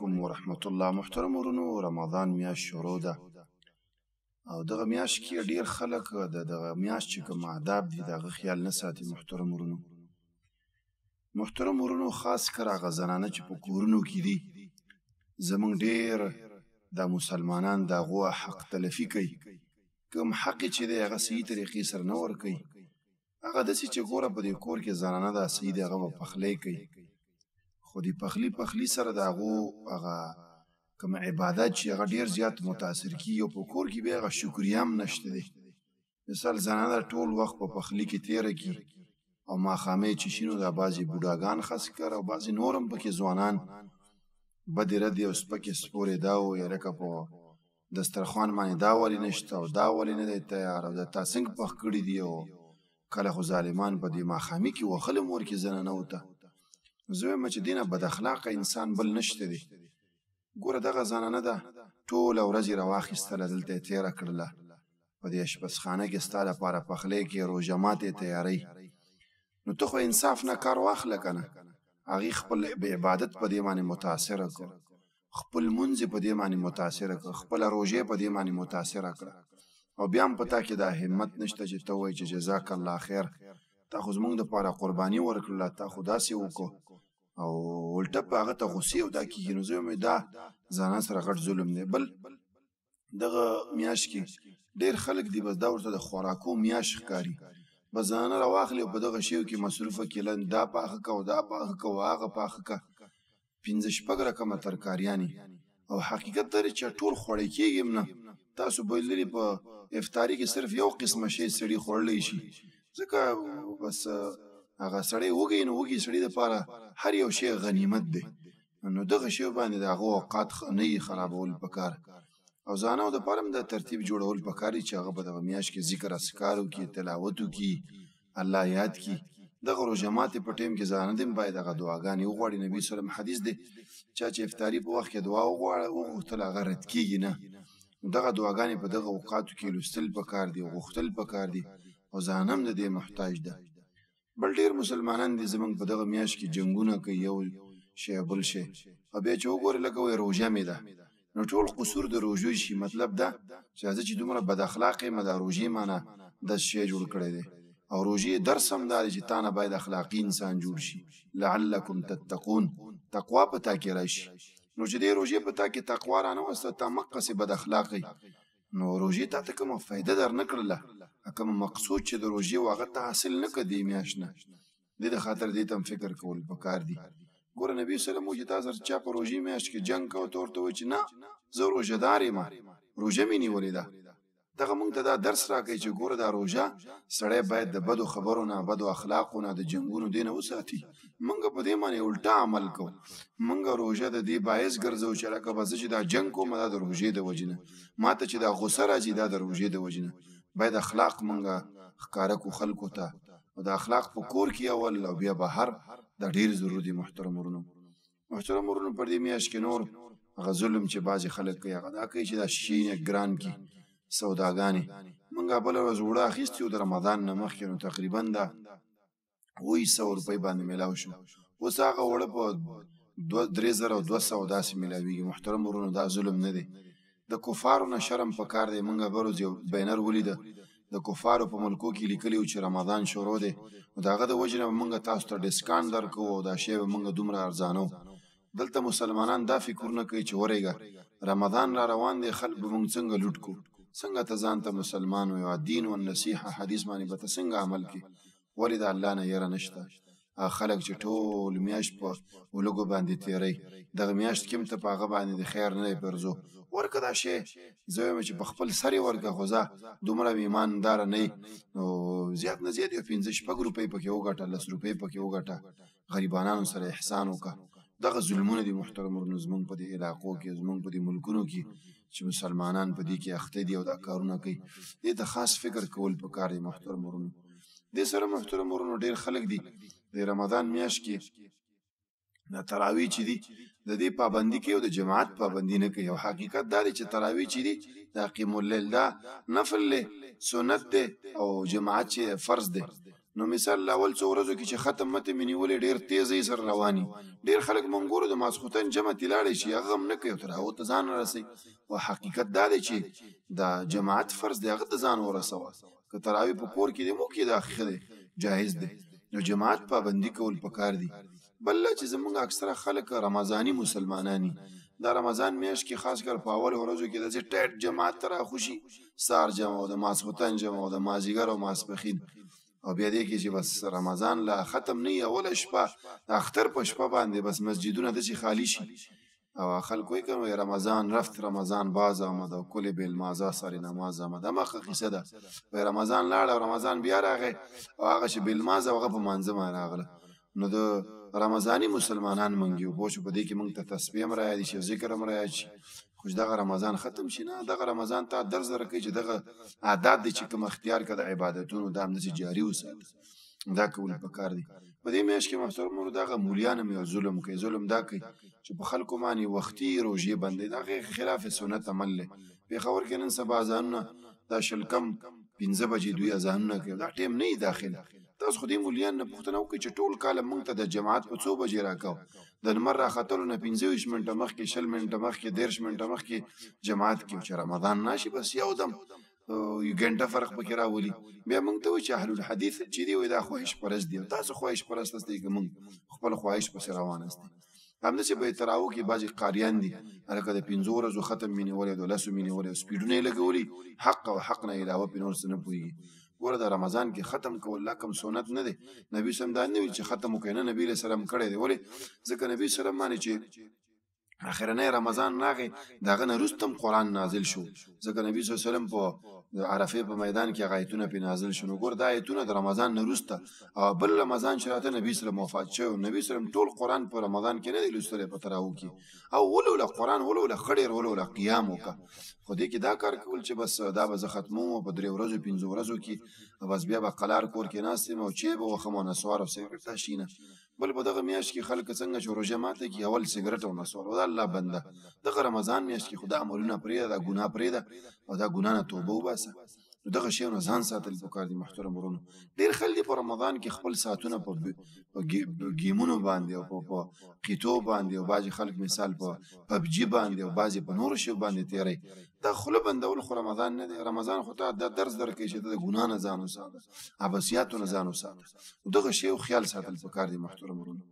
علیکم ورحمت الله. محترم ورونو، رمضان میاشت شروع ده او دغه میاشت کې ډیر خلک د دغه میاشت چې کوم آداب دي د هغه خیال نه ساتي. محترم ورونو، خاص کر هغه زنانه چې په کورونو کې دي، زمونږ ډیر دا مسلمانان د هغو حق تلفي کوي. کوم حق چې دی هغه صحیح طریقې سره نه ورکوي. هغه داسې چې ګوره، په دې کور کې زنانه ده، صحیح دی، هغه به پخلی کوي، خو د پخلی سره د هغو هغه کوم عبادت چې هغه ډیر زیات متاثر کیږي او په کور کې بیا هغه شکریه هم نشته دی. مثال، زنانه ټول وخت په پخلی کې تیره کی او ماښامې چې شي نو دا بعضې بوډاګان خاص کر او بعضې نور هم پکې ځوانان بدې ردې او سپکې سپورې دا وایي، لکه په دسترخوان باندې دا ولې نشته او دا ولې نه دی تیار او دا تا څنګه پخ کړي دي. او کله خو ظالمان په دې ماښامي کې وهل هم ورکړي زنانو ته. زه وایم چې دینه بد اخلاقه انسان بل نشته دی. ګوره، دغه زنانه ده، ټوله ورځ یې راواخیستله، دلته یې تېره کړله، په دې اشپزخانه کې ستا لپاره پخلی کې، روژه ماتې تیاروي، نو ته خو انصاف نه کار واخله که نه. هغې خپل عبادت په دې باندې متاثره کړ، خپل لمونځ یې په دې باندې متاثره کړ، خپله روژه یې په دې باندې متاثره کړه، او بیا هم په تا کې دا همت نشته چې ته وایې چې جزاک الله خیر، تا خو زمونږ دپاره قرباني ورکړله، تا خو داسې وکړو، او الټه په هغه ته غوسې او دا کېږي. نو زه وایم دا ځانان سره غټ ظلم دی. بل، دغه میاشت کې ډېر خلک دي، بس دا ورته د خوراکو میاشت ښکاري، بس ځانه راواخلي او په دغه شیو کې مصروفه کړي. لن دا پاخه که او دا پاخه که او هغه پاخه که، پنځه شپږ رقمه ترکاریانې، او حقیقت دا دی چې ټول خوړی کېږي هم نه. تاسو به لیدلي په افطاري کې صرف یو قسمه شی سړي خوړلی شي، ځکه بس هغه سړی وږی، نو وږي سړي دپاره هر یو شی غنیمت دی. نو دغه شی باندې د هغو اوقات نه یې خرابول پکار، او ځانو دپاره هم دا ترتیب جوړول پکار دي چې هغه په دغه میاشت کې ذکر اذکار وکړي، تلاوت وکړي، الله یاد کړي. دغه روژه ماتې په ټیم کې ځانه دې باید هغه دعاګانې وغواړي. نبي صلی الله حدیث دی، چا چې افطاري په وخت کې دعا وغواړه وغوښتله، هغه رد کېږي نه. دغه دعاګانې په دغه اوقاتو کې لوستل پکار دي، غوښتل پکار دي، او ځان هم د دې محتاج ده. بل، ډېر مسلمانان دي زمونږ په دغه میاشت کې جنګونه کوي، یو شی بل شی، او بیا چې وګورې لکه وایي روژه مې ده، نو ټول قصور د روژې شي. مطلب دا چې زه چې دومره بد اخلاق یم، دا روژې مانه داسې شی جوړ کړی دی. او روژې درس هم دا دی چې تا نه باید اخلاقي انسان جوړ شي، لعلکم تتقون، تقوا په تا کې راشي. نو چې دې روژې په تا کې تقوا رانه وسته، تا مقصې بد اخلاقي، نو روژې تا ته کومه فایده در نه کړله، کوم مقصود چې د روژې و هغه ته حاصل نه کړه دې میاشت نه. دې د خاطر دې ته هم فکر کول پکار دي. ګوره، نبي صلی الله علیه وسلم چې تا سره چا په روژې میاشت کې جنګ کوه، ته ورته وایي چې نه، زه روژه دار یم، روژه مې نیولې ده. دغه مونږ ته دا درس راکوي چې ګوره، دا روژه سړی باید د بدو خبرو نه، بدو اخلاقو نه، د جنګونو دې نه وساتي. مونږ په دې باندې الټا عمل کوو. مونږ روژه د دې باعث ګرځو چې لکه بس چې دا جنګ کوم دا د روژې د وجې نه، ماته چې دا غوسه راځي دا د روژې د وجې نه. باید اخلاق مونږ ښکاره کړو خلکو ته، او د اخلاق په کور کې اول او بیا بهر، دا ډېر ضروري دي. محترم ورونو، پر دې میاشت کې نور هغه ظلم چې بعضې خلک کوي، هغه دا کوي چې دا شیونه ګران کړي، سوداګانې. مونږه بله ورځ اوړه اخیستي وو د رمضان نه مخکې، نو تقریبا دا 27 روپۍ باندې میلاو شو. اوس هغه اوړه په 2، 3200 داسې میلاویږي. محترم ورونو، دا ظلم نه دی؟ د کفارو نه شرم پکار دی. مونږه بل ورځ یو بینر ولیده، د کفارو په ملکو کې لیکلي وو چې رمضان شروع دی، نو د هغه د وجې نه به مونږ تاسو ته discount درکوو او دا شی به مونږ دومره ارزانو. دلته مسلمانان دا فکرونه کوي چې ورېږه، رمضان را روان دی، خلک به مونږ څنګه لوټ کو. څنګه ته ځان ته مسلمان وې او دین او نصیحه حدیث باندې به ته څنګه عمل کې؟ ولې د الله نه یره نشته؟ هغه خلک چې ټول میاشت په ولږو باندې تېروي، دغه میاشت کې هم ته په هغه باندې د خیر نه دی پرځو. ورکه دا شی، زه وایم چې په خپل سر یې ورکه، خو ځه دومره ایمانداره نه، نو زیات نه زیات یو پنځه شپږ روپۍ پکې وګټه، 10 روپۍ پکې وګټه، غریبانانو سره احسان وکړه. دغه ظلمونه دي محترم ورونو زمونږ په دې علاقو کې، زمونږ په دې ملکونو کې چې مسلمانان په دې کې اخته دي او دا کارونه کوي. دې ته خاص فکر کول پکار دي محترم ورونو. دې سره محترم ورونو، ډېر خلک دي د رمضان میاشت کې د تراوی چې دي د دې پابندي کوي او د جماعت پابندي نه کوي. او حقیقت دا دی چې تراوی چې دي، دا قیم اللیل، دا نفل دی، سنت دی، او جماعت چې فرض دی. نو مثال اول څو ورځو کې چې ختم مته مې نیولې ډېر تیزی سره رواني، ډېر خلک مونږ ګورو د ماسخوتن جمع ته لاړې شي، هغه هم نه کوي، تر هغو ته ځان رسوي. او حقیقت دا دی چې د جماعت فرض دی، هغه ته ځان ورسوه. که تراویح په کور کې دی مو کې دا ښه دی، جایز دی. نو جماعت پابندي کول پکار دي. بل چې زمونږ اکثره خلک رمضاني مسلمانانی، دا رمضان میاشت کې خاص کر په اول ورځو کې داسې ټیټ جماعت ته راخوشي، سار جمع او د ماسخوتن جمع او د مازیګر او ماسپښین، او بیا دې کې چې بس رمضان لا ختم نه وي، اوله شپه د اختر په شپه باندې بس مسجدونه داسې خالي شي او خلکو یې کوي رمضان رفت رمضان باز آمد او کل بالمازه سر نماز آمد. هماغه قصه ده، وایي رمضان لاړ او رمضان بیا راغی او هغه چې بالمازه هغه په مانځه باندې راغله. نو د رمضاني مسلمانان مونږ یو، پوه شو، په دې کې مونږ ته تسبیح هم رایاد شي، ذکر هم رایاد شي، خو چې دغه رمضان ختم شي نه، دغه رمضان ته درس درکوي چې دغه عادات دی چې کوم اختیار کړه د عبادتونو دا همداسې جاري وساته، دا کول پکار دي. په دې میاشت کې محترم ورو دغه مولیان هم یو ظلم کوي. ظلم دا کوي چې په خلکو باندې وختي روژې بندوي، دا غیر خلاف سنت عمل دی. پېښور کې نن سبا اذانونه دا شل کم 5 بجې دوی اذانونه کوي، دا ټایم نه داخل. تاسو خو دې مولیان نه پوښتنه وکړئ چې ټول کال موږ ته د جماعت په څو بجې راکاو، د لمر راختلو نه 25 منټه مخکې، 20 منټه مخکې، 30 منټه مخکې جماعت کې، چې رمضان راشي بس یو دم یو ګنټه فرق پکې راولي. بیا موږ ته وایي چې اهل الحدیث چې دی وایي دا خواهش پرست دی، تاسو خواهش پرست یاستئ که موږ خپل خواهش پسې روان یاستئ. همداسې په تراو کې بعضې قاریان دي هلکه د 5 ورځو ختم مې نیولی، د 10 مې نیولی، سپیډونه یې لګولي، حق او حق نه علاوه پې نور څه نه پوهېږي. ګوره د رمضان کې ختم کول لا کوم سنت نه دی. نبي سم دا نه ویل چې ختم وکړئ، نه، نبي علیه السلام کړی دی. ولې؟ ځکه نبي سلام باندې چې اخرنی رمضان راغی د هغه نه وروسته هم قرآن نازل شو، ځکه نبي صلی الله علیه وسلم په عرفې په میدان کې هغه آیتونه پرې نازل شو. نو ګوره دا آیتونه د رمضان نه وروسته او بل رمضان چې راته نبي سره وفات شوی، نبي سره ټول قرآن په رمضان کې نه دی لوستلی په تراو کې، او ولوله قرآن ولوله، ښه ډېر ولوله، قیام وکړه. خو دې کې دا کار کول چې بس دا به زه ختموم په 3 ورځو 5 ورځو کې، بس بیا به قلار کور کې ناست یم او چای به وخم او نسوار او سګرټ دا شي نه. بل په دغه میاشت کې خلک څنګه چې روژه ماته کړي اول سګرټ او نسوار، او دا الله بنده دغه رمضان میاشت کې خو دا عملونه پرېږده، دا ګناه پرېږده او دا ګناه نه توبه وباسه. نو دغه شیانو ځان ساتل پکار دي محترم ورونو. ډېر خلک دي په رمضان کې خپل ساعتونه په ګیمونو باندې او په قیتو باندې او بعضې خلک مثال په پبجي باندې او بعضې په نورو شیو باندې تېروي. دا خوله بندول خو رمضان نه دی. رمضان خو ته دا درس درکوي چې ته د ګناه نه ځان وساته، عبثیاتو نه ځان وساته. دغه شیو خیال ساتل پکار دي محترم ورونو.